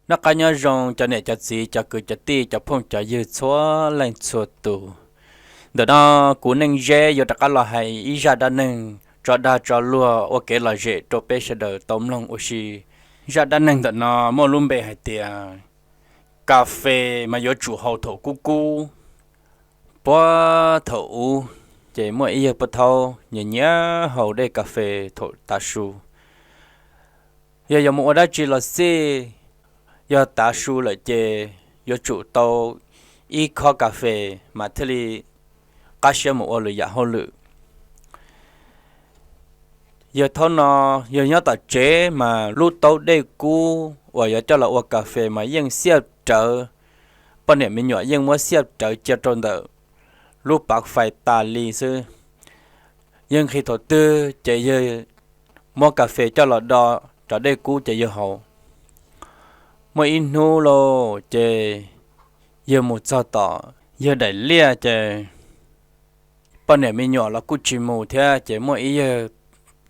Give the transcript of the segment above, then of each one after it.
Noj qab nyob zoo cov niam cov txiv, cov kwv cov tij, cov phooj cov ywg txhua leej txhua tus. Ntawm no kuv Neej Zeb yuav rov qab los hais ib zaj dab neeg tso dag tso luag ua kev lom zem rau peb sawv daws tau mloog ua si. Zaj dab neeg ntawm no muaj lub npe hais tias kas fes mas yuav tsum haus thaum kub kub. Puag thaum ub, ces muaj ib yawg pog thaub nyiam nyiam haus dej kas fes thaum tav su. Yog yuav mus ua dab tsi los xij, yog tav su lawm ces yuav tsum tau ib khob kas fes mas thiaj li qab siab mus ua lwm yam hauj lwm. Yawg thaub no, yawg nyob tom tsev mas lub taub dej kub uas yuav coj los ua kas fes mas yeej xiab rawv, poj niam me nyuam yeej muab xiab rawv cia rau ntawm lub pav fais tas li xwb. Yawg nqhis thaum twg ces yawg muab kas fes coj los do cov dej kub ces yawg haus. Muaj ib hnub lauj, ces yawg mus txog tom yawg daim liaj ces poj niam me nyuam los kuj tsis mus thiab, ces muaj ib yawg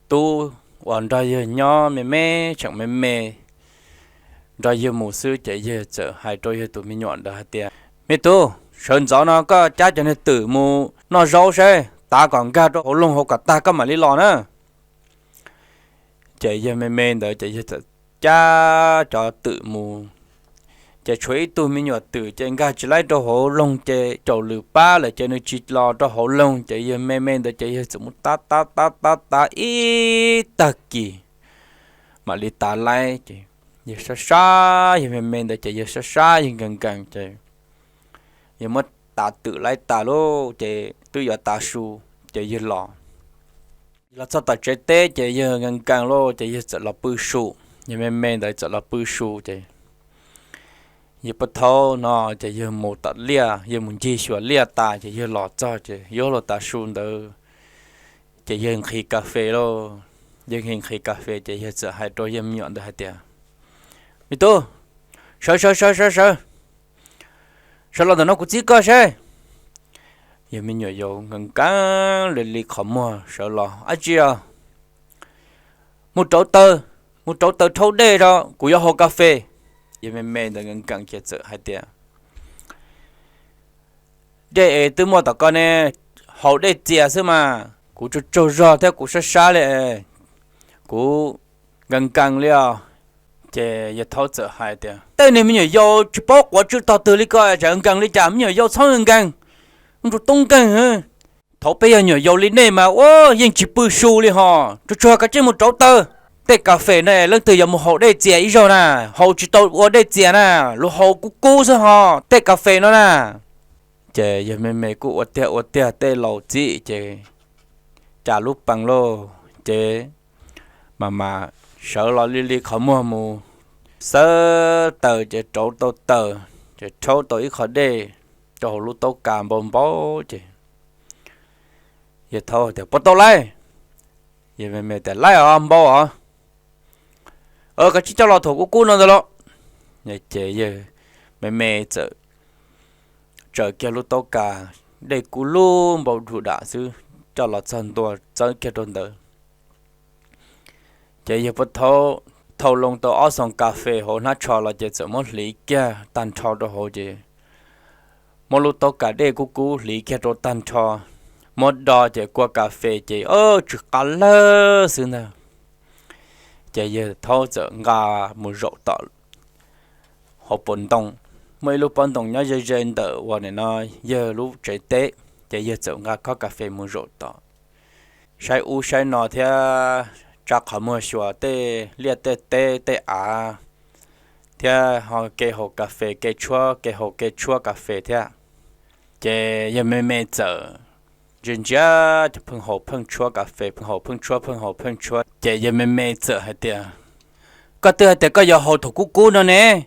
tub uas nrog yawg nyob me me, tseem me me, nrog yawg mus xwb, ces yawg txawm hais rau yawg tus me nyuam ntawd hais tias, Me tub, sawv ntxov no koj cab cov niag twm mus noj zaub saib, tav kom nkag rau hauv loog hauv kom tag koj mam li los na. Ces yawg me me ntawd ces yawg txawm cab cov twm mus. Ces tshuav ib tug me nyuam twm ces nkag tsis laib rau hauv loog, ces caum lwm pab lawm ces nws tsis los rau hauv loog, ces yawg me me ntawd ces yawg txawm mus tav tav tav tav tav ib tag kis mam li tav laib. Ces yawg sab sab, yawg me me ntawd ces yawg sab sab, yawg nkees nkees, ces yawg muab tav twm laib tas lauj, ces twb yuav tav su, ces yawg los. Los txog tom tsev teb ces yawg nkees nkees lauj, ces yawg txawm los pw su. Yawg me me ntawd txawm los pw su, ces yawg pog thaub no ces yawg mus tom liaj, yawg mus ncig xyuas liaj tas ces yawg los txog ces yuav luag tav su ntawd, ces yawg nqhis kas fes lauj. Yawg nqhis nqhis kas fes ces yawg txawm hais rau yawg me nyuam ntawd hais tias, Me tub, sawv sawv sawv sawv sawv, sawv los ntawm no kuv txib koj saib. Yawg me nyuam yaus nkees nkees li li qhov muag sawv los, Dab tsi os? Mus rauv taws, mus rauv taws rhaub dej os, kuv yuav haus kas fes. Yawg me me ntawd nkees nkees ces txawm hais tias, Dej es twb muaj tom koj ne, haus dej txias xwb mas. Kuv tsaug tsaug zog thiab kuv sab sab li, kuv nkees nkees li os. Ces yawg thaub txawm hais tias, Tej niag me nyuam yaus tsis paub quav tswj tog twg li koj, tsam nkees li cas, me nyuam yaus txhob nkees nkees, ntsuag tub nkeeg. Thaum peb yog nyuam yaus li nej mas ua yeej tsis pw su li hos. Tsuag tsuag koj cia li mus rauv taws. Tej kas fes no leej twg yuav mus haus dej txias ib zaug na, haus tsis tau ua dej txias na, luag haus kub kub xwb hos tej kas fes no na. Ces yawg me me kuj ua tiag ua tiag tej laus txib ces cas lub pees lauj, ces mas mas sawv los li li qhov muag mus xawb taws ces rauv tau taws, ces rhaub tau ib qho dej rau hauv lub taub kas npau npau ces yawg thaub tias, Puas tau laib? Yawg me me tias, Laib os, npau os. Koj cia li coj los thaum kub kub no ntag los. Ces yawg me me txawm tsaws kiag lub taub kas, dej kub lub npau du dam xwb, coj los txog ntua txawb kiag rau ntawd. Ces yawg pog thaub thau loo tau ob xoos kas fes hauv hnab tsho los ces txawm muab hliv kiag tag nrho rau hauv ces muab lub taub kas dej kub kub hliv kiag rau tag nrho, muab do ces kua kas fes ces tsw qab lawg xwb ntag. Ces yawg thaub txawm nqa mus zaum tom hauv paus ntoo. Muaj ib lub pob ntoo nyob ze ze ntawm uas nim no yawg lub tsev teb, ces yawg txawm nqa khob kas fes mus zaum tom, saib ub saib no thiab tsa qhov muag xyuas tej liaj tej teb tej av, thiab ho ke haus kas fes ke tshuab ke haus ke tshuab kas fes thiab. Ces yawg me me txawm ntsia ntsia, pheej haus pheej tshuab kas fes, pheej haus pheej tshuab, pheej haus pheej tshuab. Ces yawg me me txawm hais tias, Koj twb hais tias koj yuav haus thaum kub kub no ne,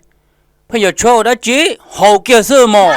pheej yuav tshuab ua dab tsi, haus kiag xwb mog.